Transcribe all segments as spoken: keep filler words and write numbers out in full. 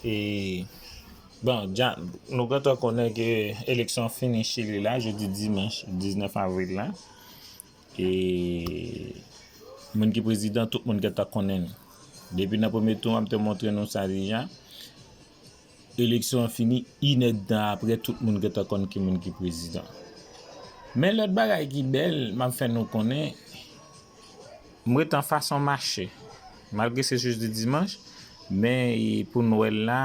E, bon, dja, nou gentan konnen ke eleksyon fini Chili la, jodi dimanch diznèf avril la. E moun ki prezidan, tout moun gentan konnen l. Depi nan premye tou an, m te montre nou sa deja. Eleksyon an fini, inèdtan apre, tout moun gentan konn ki moun ki prezidan. Men lòt bagay ki bèl, m ap fè nou konnen, m ret anfas yon mache. Malgre se jodi dimanch, men e pou Nwèl la,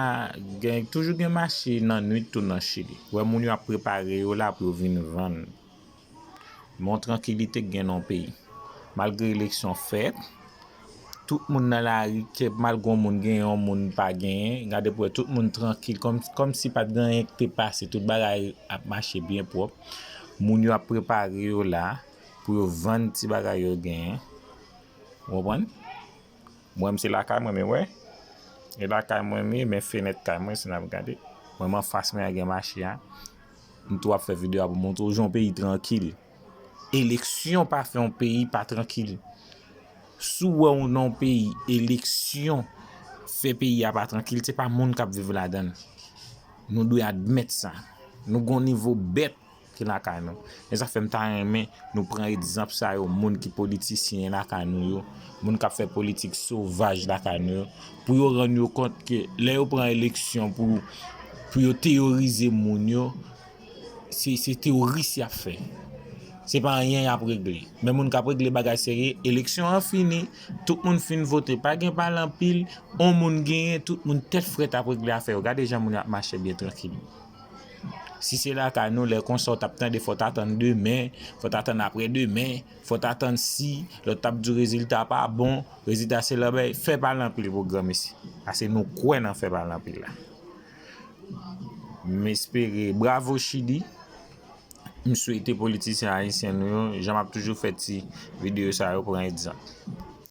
gen, toujou gen mache nan nwit tou nan Chili. Ou wè moun yo ap prepare yo la pou yo vin vann. Men yon trankilite k gen nan yon peyi. Malgre eleksyon fèt, tout moun nan lari, ke malgre yon moun genyen, yon moun pa genyen, gade pou wè tout moun trankil, kòm, kòm si pa t gen anyen k te pase, tout bagay ap mache byen pwòp. Moun yo ap prepare yo la pou yo vann ti bagay yo genyen. Ou konprann? Mwen, m se lakay mwen, men wè. E lakay mwen, men, men fenèt kay mwen, si n ap gade. Mwen, m anfas mwen a gen mache a. M tou ap fè videyo a pou montre w jan yon peyi trankil. Eleksyon pa fè yon peyi pa trankil. Si w wè w nan yon peyi, eleksyon fè peyi a pa trankil, se pa moun k ap viv ladan l. Nou dwe admèt sa. Nou gon nivo bèt ki lakay nou. E sa fè m ta renmen nou pran egzanp sa yo, moun ki politisyen lakay nou yo, moun k ap fè politik sovaj lakay nou yo, pou yo rann yo kont ke lè yo pran eleksyon pou, pou yo teyorize moun yo, se, se teyoris y ap fè. Se pa anyen y ap regle. Men moun k ap regle bagay serye, eleksyon an fini, tout moun fin vote, pa gen pale anpil, on moun genyen, tout moun tèt frèt ap regle afè yo. Gade jan moun yo ap mache byen trankil. Si se lakay nou, lè konsa w t ap tande fò w t atann demen, fò w t atann apre demen, fò w t atann si, lòt t ap di w rezilta pa bon, rezilta se lòbèy, fè pale anpil pou granmesi. Paske nou kwè nan fè pale anpil la. M espere, bravo Chili. M swete politisyen ayisyen nou yo, jan m ap toujou fè ti videyo sa yo, pran egzanp.